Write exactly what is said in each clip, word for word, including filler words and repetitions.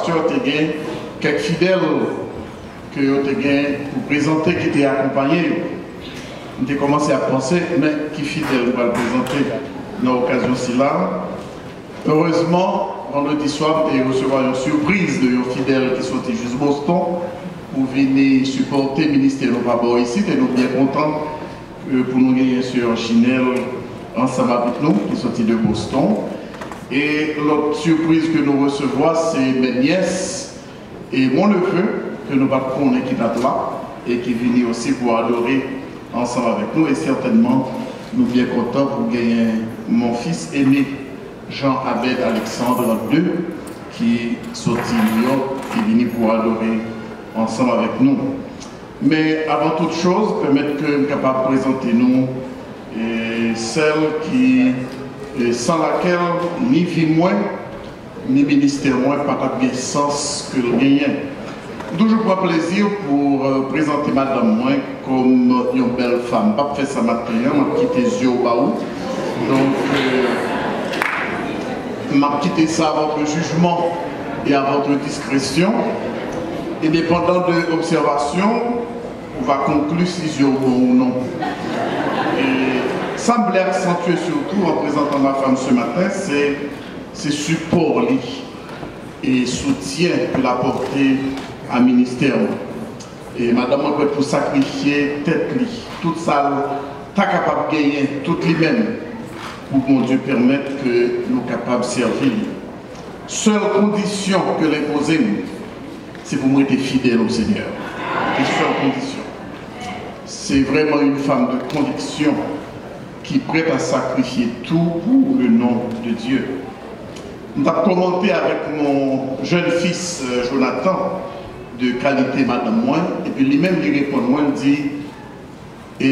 Te gen kèk fidèl ke yo te gen pou prezante ki te akonpaye yo. M te kòmanse ap panse, men ki fidèl m pral prezante nan okazyon sila? Erezman, vandredi swa, m te resevwa yon sipriz de yon fidèl ki soti jis Boston pou vini sipòte ministè nou pa bò isit, e nou byen kontan, e, pou nou genyen sè Chinèl ansanm avèk nou, ki soti de Boston. E lòt sipriz ke nou resevwa, se mènyès e mon neveu, ke nou pa t konnen ki dat la, e ki vini osi pou adore ansanm avèk nou. E sètènman, nou byen kontan pou genyen mon fils aimé, Jean Abed Alexandre de, ki soti New York, ki vini pou adore ansanm avèk nou. Men, avan tout choz, pèmèt ke m kapab prezante nou, e, sèl ki, e, san lakèl ni vi mwen, ni ministè mwen pa t ap gen sans ke l genyen. M toujou pran plezi pou, e, prezante madanm mwen kòm yon bèl fanm. M p ap fè sa maten an, m ap kite zye w ba ou. Donk, e, m ap kite sa à votre jugement et à votre discrétion. Et dépendant de observation, ou va conclure si zye w bon ou non. E sa m vle aksantye sitou an prezantan ma fanm se maten, se, se sipò li e soutyen ke l apòte a ministè mwen. E madanm mwen prèt pou sakrifye tèt li, tout sa l ta kapab genyen, tout li menm, pou Bondye pèmèt ke nou kapab sèvi li. Sèl kondisyon ke l enpoze m, se pou m rete fidèl o Senyè. Se sèl kondisyon. Se vrèman yon fanm de konviksyon ki prèt a sakrifye tou pou le non de Dye. M t ap kòmante avèk mon jèn fis, e, Jonathan, de kalite madanm mwen, epi li menm li reponn mwen, li di, e,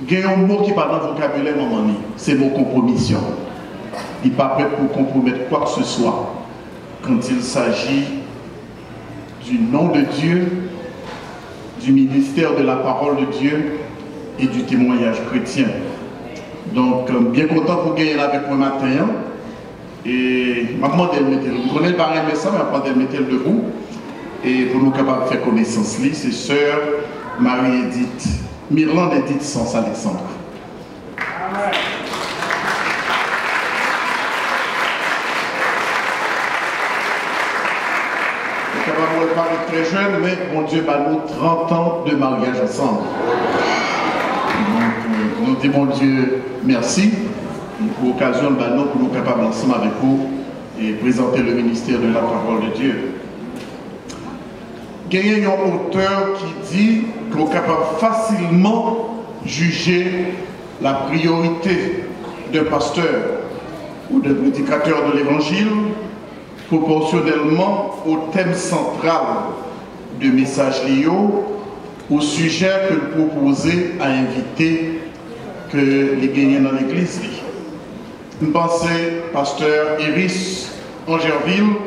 gen yon mo ki pa nan vokabilè manman li, se mo konpwomisyon. Li pa prèt pou konpwomèt kwa ke se swa quand il s'agit du nom de Dieu, du ministère de la parole de Dieu et du témoignage chrétien. Donk, m byen kontan pou genyen l avèk mwen maten an. E m ap mande l mete l, m konnen l pa renmen sa, men m ap mande l mete l debou. E pou nou kapab fè konesans li, se sè Marie Edith, Mirlande Edith Sans Alexandre. Ou kapab wè l parèt trè jèn, men Bondye ba nou trant an de maryaj ansanm. Donk, euh, nou di Bondye mèsi pou okazyon l ba nou pou nou kapab ansanm avèk ou e prezante le ministère de la parole de Dieu. Genyen yon otè ki di ke w kapab fasilman jije la priyorite d'un pasteur ou d'un prédicateur de l'évangile proportionnellement au thème central de mesaj li yo, ou sijè ke l pwopoze a envite ke li genyen nan legliz li. M panse pastè Eris Angerville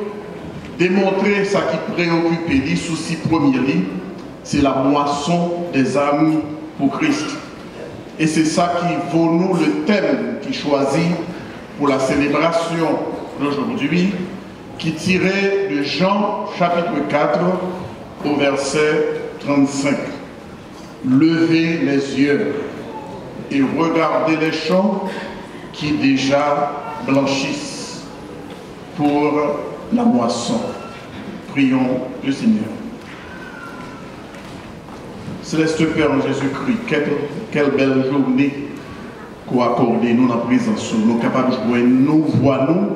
demontre sa ki preyokipe li, sousi premye li, se la moisson des âmes pour Christ. E se sa ki vo nou le thème ki chwazi pou la selebrasyon de jodi, ki tire de Jean chapitre quatre au verset trente-cinq. Levez les yeux et regardez les champs qui déjà blanchissent pour la moisson. Prions le Seigneur. Céleste Père en Jésus-Christ, quelle, quelle belle journée ke w akòde nou nan prezans ou. Nou kapab jwenn nou, vwa nou,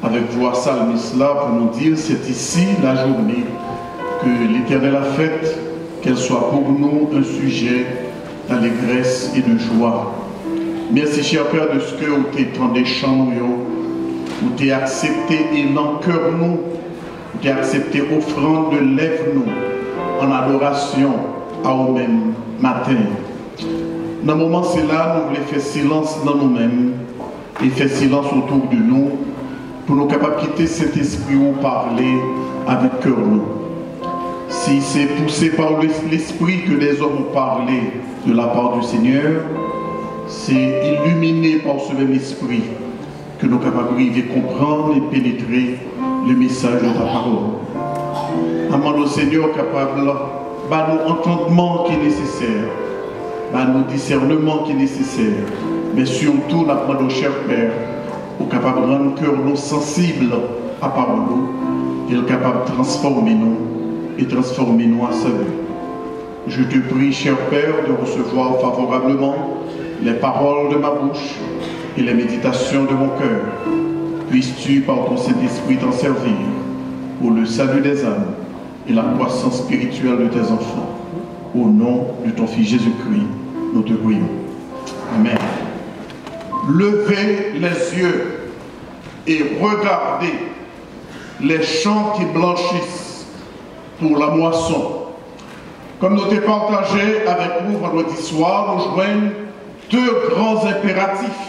avèk vwa salmis la pou nou di, c'est ici la journée que l'Éternel a faite, qu'elle soit pour nous un sujet d'allégresse et de joie. Mèsi, chè Pè, de ce que ou te tande chan nou yo, ou te aksepte elan kè nou, ou te aksepte ofrann de lèv nou an adorasyon a ou menm maten. Nan moman sila, nou vle fè silans nan nou menm e fè silans otou de nou pou nou kapab kite Sentespri ou pale avèk kè nou. Si c'est poussé par le- l'Esprit que des hommes ont parlé de la part du Seigneur, c'est illuminé par ce même Esprit ke nou kapab rive konprann e penetre Le message de ta parole. N ap mande w, Senyè, w kapab ba nou antandman ki nesesè, ba nou disèneman ki nesesè, men sitou n ap mande w, chè Pè, ou kapab rann kè nou sansib a pawòl ou, e l kapab transfòme nou, e transfòme nou a sèvi. Je te prie, cher Père, de recevoir favorablement les paroles de ma bouche et les méditations de mon cœur. Puisses-tu, par ton Saint-Esprit, t'en servir pour le salut des âmes et la croissance spirituelle de tes enfants. Au nom de ton Fils Jésus-Christ, nous te prions. Amen. Levez les yeux et regardez les champs qui blanchissent pour la moisson. Kòm nou te pataje avèk ou vandredi swa, nou jwenn de gran enperatif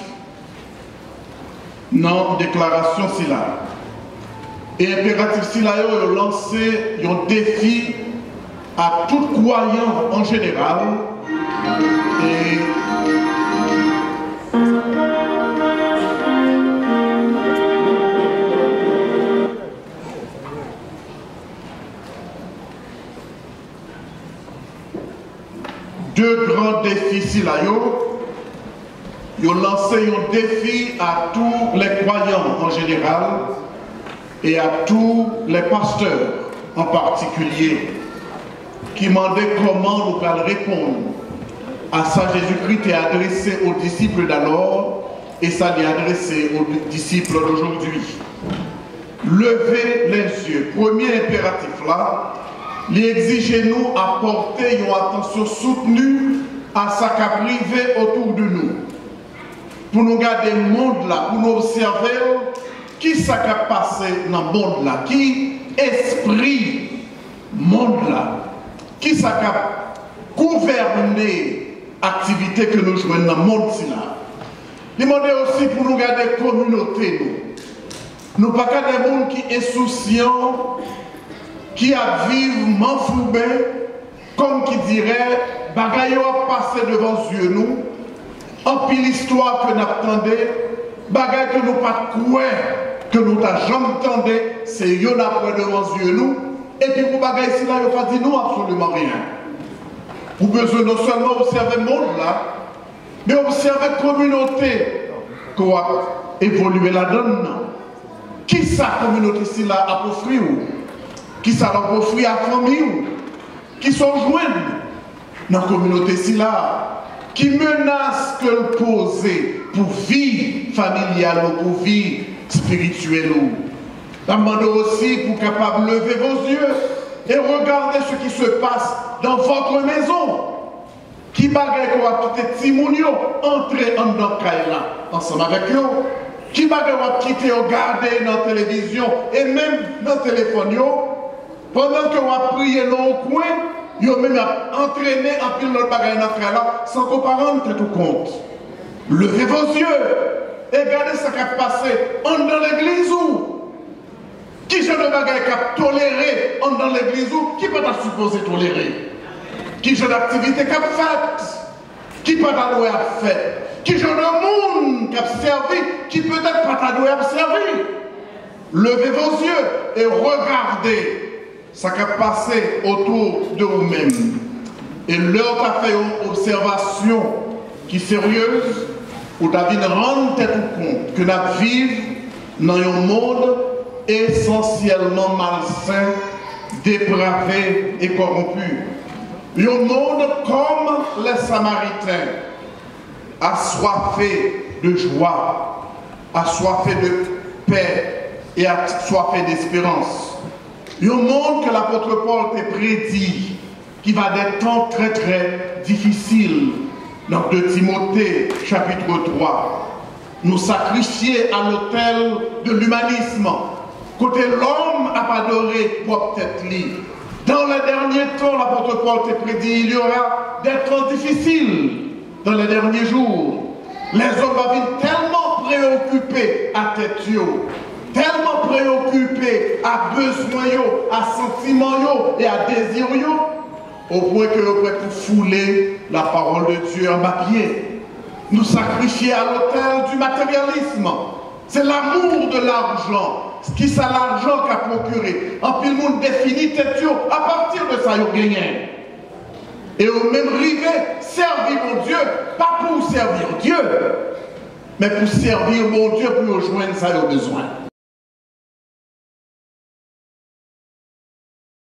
nan deklarasyon sila. E enperatif sila yo, yo lanse yon defi a tout kwayan an jeneral. E de gran defi sila yo, yo lanse yon defi a tou lè kwayan an jeneral e a tou lè pastè an patikilye, ki mande kòman nou pral reponn a sa Jezikri te adrese o disip dalò e sa li adrese o disip dojodi. Leve lèzye, premye enperatif la, li egzije nou a pòte yon atansyon soutni a sa k ap rive otou de nou. Pou nou gade mond la, pou nou obsève l, ki sa k ap pase nan mond la, ki espri mond la, ki sa k ap gouvène aktivite ke nou jwenn nan mond sila. Li mande osi pou nou gade kominote nou. Nou pa ka de moun ki ensousyan, ki ap viv manfouben, kòm ki dirè bagay yo ap pase devan zye nou, anpil istwa ke n ap tande, bagay ke nou pa t kwè ke nou ta janm tande, se yo n ap wè devan zye nou, epi pou bagay sila yo pa di nou absoliman anyen. Ou bezwen non sèlman obsève mond la, men obsève kominote ke w ap evolye ladan l nan. Kisa kominote sila ap ofri w? Kisa l ap ofri a fanmi w? Kisa w jwenn nan kominote sila? Ki menas ke l poze pou vi familyal ou, pou vi espirityèl ou? N ap mande w osi pou w kapab leve vos yeux et regarder ce qui se passe dans votre maison. Ki bagay ke w ap kite timoun yo antre anndan kay la ansanm avèk yo? Ki bagay w ap kite yo gade nan televizyon e menm nan telefòn yo? Pandan ke w ap priye nan yon kwen, yo menm y ap antrene anpil lòt bagay nan kay la san ke w pa rann tèt ou kont. Leve vos yeux e gade sa k ap pase anndan legliz ou. Ki jan de bagay k ap tolere anndan legliz ou ki pa ta sipoze tolere? Ki jan d aktivite k ap fèt ki pa ta dwe ap fèt? Ki jan de moun k ap sèvi ki petèt pa ta dwe ap sèvi? Levez vos yeux et regardez sa k ap pase otou de ou menm. E lè w ta fè yon obsèvasyon ki seryez, ou ta vin rann tèt ou kont ke n ap viv nan yon mond esansyèlman malsen, deprave e kòwonpi. Yon mond kòm lè Samariten, aswafe de jwa, aswafe de pè e aswafe desperans. Yon mond ke lapot Pòl te predi qui va des temps très, très difficiles. Dans deux Timothée, chapitre trois. Nou sakrifye a lotèl de limanism, kote lòm ap adore pwòp tèt li. Dans les derniers temps, lapot Pòl te predi, il y aura des temps difficiles dans les derniers jours. Lèzòm va vin tèlman preyokipe a tèt yo, tèlman preyokipe a bezwen yo, a santiman yo e a dezi yo, opwen ke yo prè pou foule la parole de Dieu anba pye. Nou sakrifye a lotèl du matérialisme. C'est l'amour de l'argent Kisa lajan ka pwokire? Anpil moun defini tèt yo apati de sa yo genyen. E yo menm rive sèvi Bondye, pa pou sèvi Dye, men pou sèvi Bondye, pou yo jwenn sa yo bezwen.